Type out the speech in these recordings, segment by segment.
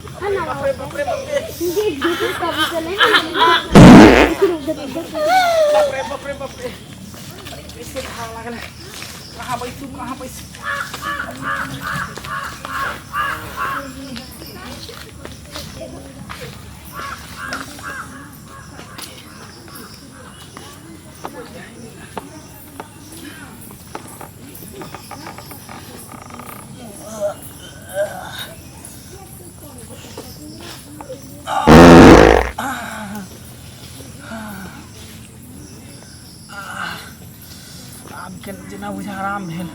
बाप रे बाप रे बाप रे बाप रे बाप रे बाप रे। अरे कैसे घाव लागल है? कहाँ बैसू कहाँ बैसू? आब के जेना बुझा आराम भेल।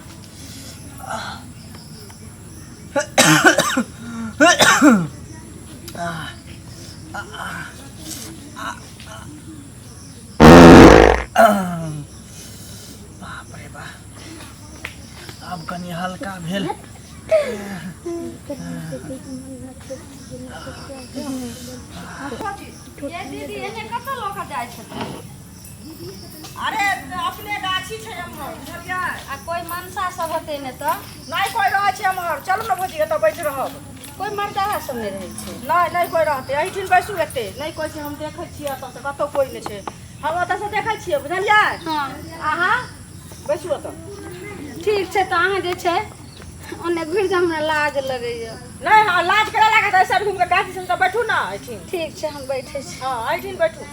बाप रे बाप, आब कनि हल्का भेल। ये दीदी, एने कतऽ लऽ कऽ जाइ छथिन? अरे अपने गाछी छै एम्हर, बुझलियै? आ कोइ मनसा सब होतै ने तऽ? नहि कोइ रहै छै एम्हर। चलू ने भौजी, एतऽ बैठ रहब। कोइ मर्दाहा सब नहि रहै छै? नहि, नहि कोइ रहतै। एहिठिन बैसू, एते नहि कोइ छै। हम देखै छियै एतऽ से, कतौ कोइ नहि छै। हम ओतऽ से देखै छियै, बुझलियै? हँ। अहाँ बैसू ओतऽ। ठीक छै, तऽ अहाँ जे छै ओन्ने घुरि जाउ, हमरा लाज लगैया। नहि, हँ, लाज करे लागत। ऐसा घुमि कऽ गाछी सन तऽ बैठू ने एहिठिन। ठीक छै, हम बैठै छी। हँ, एहिठिन बैठू।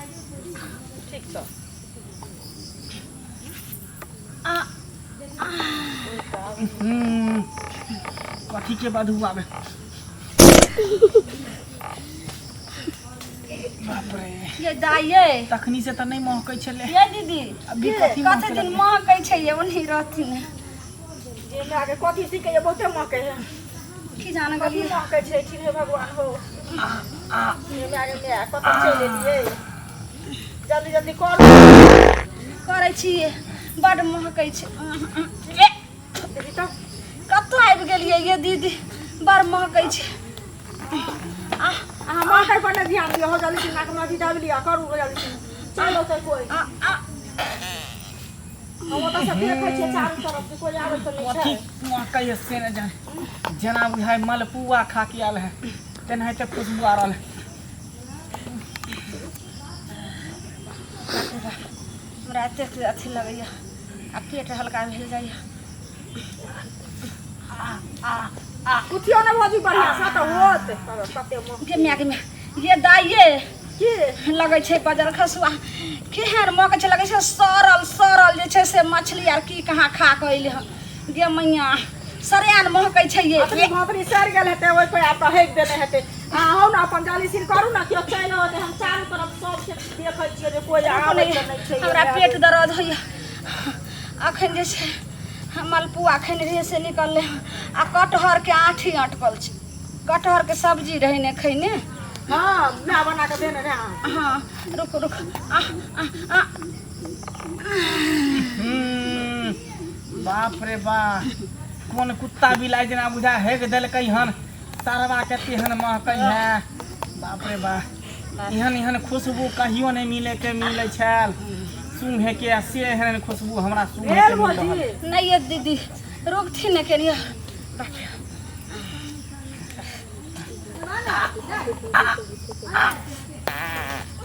ठीक छै। कथी के बदबू आबे? बाप रे! ये दाइ ये। तखनी से तऽ नहि महकै छलै। ये दीदी। अभी कथी कथी महकै दिन लगलै? महकै छै ये, ओन्ही रहथिन। जे माय के कथी सीखे ये, बहुते महकै है। की जाने कथी गेलियै। महकै छै ठीक? हे भगवान हो, हे माय के माय, कतऽ चलि एलियै? जल्दी जल्दी करू। करै छियै, बड्ड महकै छै। ए, देखी तऽ। कतऽ आबि गेलियै ये दीदी? बड़ महकै छै। आह, अहाँ महकै पर नहि ध्यान दियौ। हो, जल्दी से नाक में अथी दाबि लिअ, करू जल्दी से। चलि औतै कोइ। आ आ हम ओतऽ से देखै छियै चारू तरफ से, कोइ आबै तऽ नहि कथी छै। महकै है से नहि जाने। जेना बुझाइ मलपुआ खा के आयल है तेनाहिते खुशबू आ रहल है। हमरा एतेक अथी लगैया आ पेट हल्का भेल जाइया। उठियौ ने भौजी बढ़िआँ से तऽ होत। कते महकै। गे माय गे माय, ये दाइ ये। की? लगै छै बजर खसुआ केहन महकै छै। लगै छै सड़ल सड़ल जे छै से मछली आर की कहाँ खा कऽ एलै हन। गे मैया, सरियान महकै छै ये। अतनी भोतरी सड़ि गेल हेतै, ओहि पर आब तऽ हेक देने हेतै। अहाँ होउ ने अपन, जल्दी सिन करू ने, केओ चलि औतै। हम चारू तरफ सबके देखै छियै जे कोइ आबै तऽ नहि छै। हमरा पेट दर्द होइया। अखन जे छै मलपुआ खैने रहियै से निकललै हँ। आ कटहरके आँठी अटकल छै। कटहरके सब्जी रहै ने खैने? हँ, माय बना कऽ देने रहै अहाँके। हँ, रुकू रुकू। आ आ आ बाप रे बा, कोन कुत्ता बिलाइ जेना बुझा हेक देलकै हन सरवा के, तेहन महकै है। बाप रे बा, एहन एहन खुशबू कहियो नहि मिले के मिलै छल सूंघे के, आ से एहन एहन खुशबू हमरा सूंघे भेल के मिल रहल। भौजी? नहि ये दीदी, रुकथिन ने कनिया। बाप रे,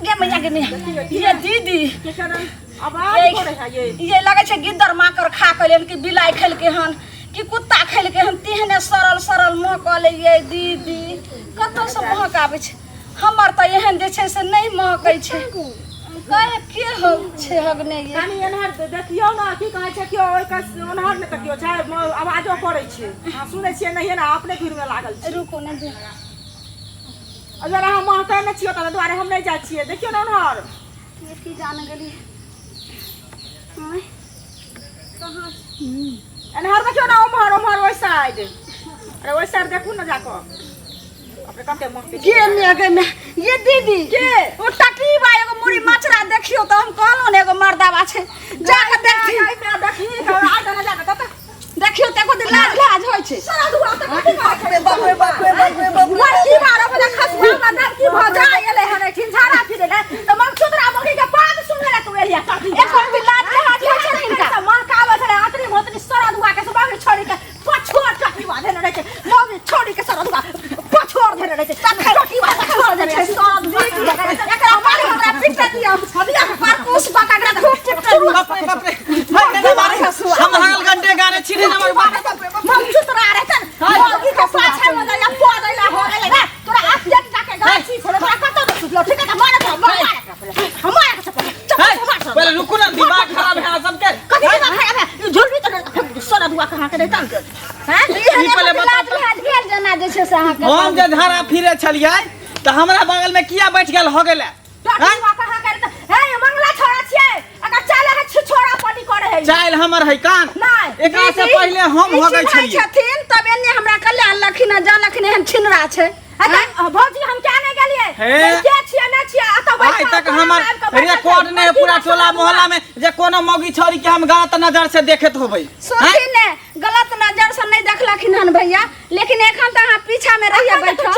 गे मैया गे मैया, ये दीदी। के कारण आवाज करे है ये? ये लगै छै गिद्दर माकर खा के लेन कि बिलाइ खेलकै हन कि कुत्ता खेलकै हन, तेहने सड़ल सड़ल महकल। ये दीदी, कतऽसँ महक आबै छै? हमर तऽ एहन जे छै से नहि महकै छै। कहे के हो छै हगने ये? कनि एन्हर देखियौ ने, की कहै छै, केओ ओहि कस ओन्हर नहि तकियौ छै। आवाजो करै छै, अहाँ सुनै छियै नहिये ने, अपने भीड़मे लागल छी। रुकू ने दे। अगर अहाँ महकै नहि छियै तहि दुआरे हम नहि जाइ छियै। देखियौ ने ओन्हर। ये की जान गेली? आँय, कहाँ? एन्हर देखियौ ने, ओम्हर ओम्हर, ओहि साइड। अरे ओहि साइड देखू ने जाकऽ। अपने कते महकै छै। गे मे गे मे, ये दीदी। के? ओ टटीबा एगो मुड़ी मचरा देखियौ तऽ। हम कहलहुँ ने एगो मर्दाबा छै, जाकऽ देखथिन। गाय माय देखी आइ तऽ जाकऽ कतऽ देखियौ तऽ एको दिन लाज लाज होइ छै। सारा दुआ तऽ कथी कहै छै? बाप रे बाप रे बाप रे बाप रे। की मारो बजा खसुआ हमरा नाम की भऽ जाय एलै हन एठिन झाड़ा फिरे ले तऽ मंगसूत्रा मौगी के पाद सुनै ले तू एलिया कथी? एको दिन लाज लाज होइ छै हिनका? महकाबै छलै अतरी भोतरी सारा दुआ के सुबह छोड़ी के पछोर टटीबा धेने रहै छै। मौगी छोड़ी के सारा दुआ पछोर धेने रहै छै। टोटी बात छोड़ दे छै सब एकरा मार हमरा पिट दिया परकुस पकड़ के खूब चिपकल। बाप रे बाप रे, हाय दादा मारे, हम हाल घंटे गाने छिरे न मारे। मम चुतरा रे चल मौगी के पाछा में या पड़ै ला हो गेलै रे तोरा आप देख जाके गाछी छोड़े तोरा कतौ न सुतलो। ठीक है, मारे तो मारे, मारे के चप्पल हाय, चप्पल। पहले रुकू ना, दिमाग खराब है सबके। कथी दिमाग खराब है? झुलबी तो सोना दुआ कहाँ के नहीं तन हैं? ई पहले बता लाज लिहाज भेल जेना जे छै से अहाँके। हम जे झाड़ा फिरे छलियै तऽ हमरा बगल में किया बैठ गेल हो गेलै? टोटी दुआ कहाँ के हे? मंगला छोड़ा छियै, अगर चले है छोड़ा पानी करे है। चाइल हमर है कान नहीं। एकरा से दीदी, पहले हम ई हो गए चिन्है छलियै। छथिन तब एने हमरा कल्याण लखिन जानलखिन एहन छिनरा छै। अच्छा भौजी, हम क्या नहीं गेलियै? हे। के छियै ना छियै अतऽ बैठ आइ तक हमर रिकॉर्ड नहीं है पूरा टोला मोहल्ला में जे कोनो मौगी छौरी के हम गलत नजर से देखत होबै। सुनथिन ने, गलत नजर से नहि देखलखिन हन भैया, लेकिन एखन तऽ अहाँ पीछा में रहिए बैठल।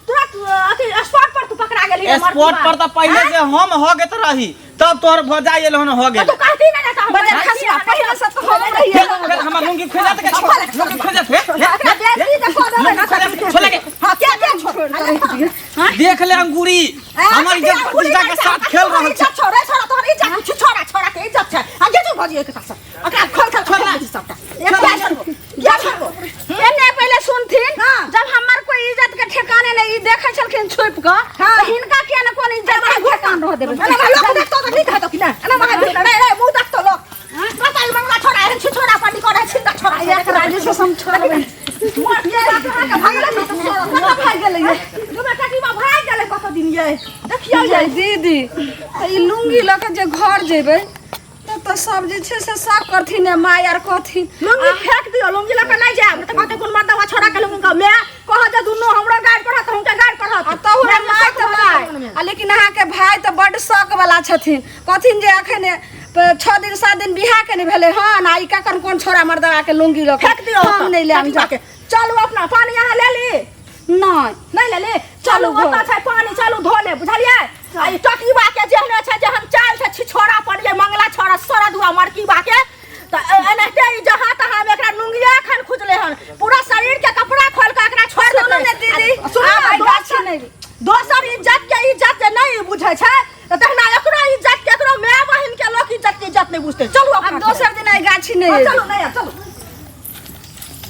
तुरंत अथी स्पॉट पर तू पकड़ा गेली। स्पॉट पर तऽ पहिले जे हम हो गेत रही तब तोहर भौजाई एल हन हो गेल। तू कहती ना ना बजर खसुआ पहिले से तऽ हम रहिए। फिर हमर लुंगी खोजत के छोड़, लुंगी खोजत हे। एकरा बेसी देखो देबै ना। छोड़ के। हां, क्या क्या छोड़? देख ले अंगूरी, हमर इज्जत प्रतिष्ठा के साथ खेल रहल छै। छोड़ा छोड़ा, तोहर इज्जत छु छोड़ा छोड़ा के इज्जत छै। आ जे तू भौजी एक पास ओकरा खोल खोल खोल सबटा एक छोड़बो या छोड़बो। एने पहिले सुनथिन। हाँ। जब हमर कोई इज्जत के ठिकाने नहीं, ई देखै छलखिन छुपि कऽ। हाँ। तऽ हिनका किया ने कोन इज्जत के ठिकान रह देबै? अरे भाई, लोग देखतो तऽ नीक हेतो कि ना? अरे भाई, रे रे मुंह देखतो लोग कतऽ। ई मंगला छोड़ा एहन छी छोड़ा पानी करे छी त छोड़ा। एकरा जे छै से हम छोड़बै। मर ये अहाँ के भागले त कतऽ भागि गेलै ये? दू बेटा की भाग गेलै कत दिन ये, देखियौ ये ये। दीदी, तऽ ई लुंगी लऽ कऽ जे घर जेबै तब तऽ सब जे छै से सब करथिन माय आर कहथिन। लुंगी फेंक दियो, लुंगी लऽ कऽ नहि जायब तऽ कहते कोन मर्दवा छोड़ा के लुंगी। माय कह जे दुनू हमरो गाड़ पढ़त, हुनके गाड़ पढ़त। आ तहु रे माय तऽ माय, आ लेकिन अहाँके भाय तऽ बड्ड शौक वाला छथिन। कहथिन जे अखन 6 दिन 7 दिन बियाह के नहि भेलै हन आ ई कखन कोन छोड़ा मर्दवा के लुंगी लऽ फेंक दियो। हम नहि लेब जाके। चलू अपना पानी अहाँ ले ली। नहि। नहि ले ली, चलू ओतऽ छै पानी, चलू धो ले, बुझलियै? आ ई टकीबा के जेहने छै, जेहन चाल छै छिछोड़ा पड़िए मंगला छोड़ा सोरा दुआ मरकीबा के तऽ एनाहिते ई जहाँ तहाँ एकरा लुंगिया एखन खुजले हन, पूरा शरीर के कपड़ा खोल के एकरा छोड़ सुनू देतै। ने दीदी, सुनू आब ने, एहि गाछी दोसर नहि। दोसर इज्जत के इज्जत जे नहि बुझै छै तऽ तहिना एकरो इज्जत के, एकरो माय बहिन के लोक इज्जत के इज्जत नहि बुझतै। चलू आब अपना दोसर दिन एहि गाछी नहि हाँ, एबै। चलू, नहि आब, चलू।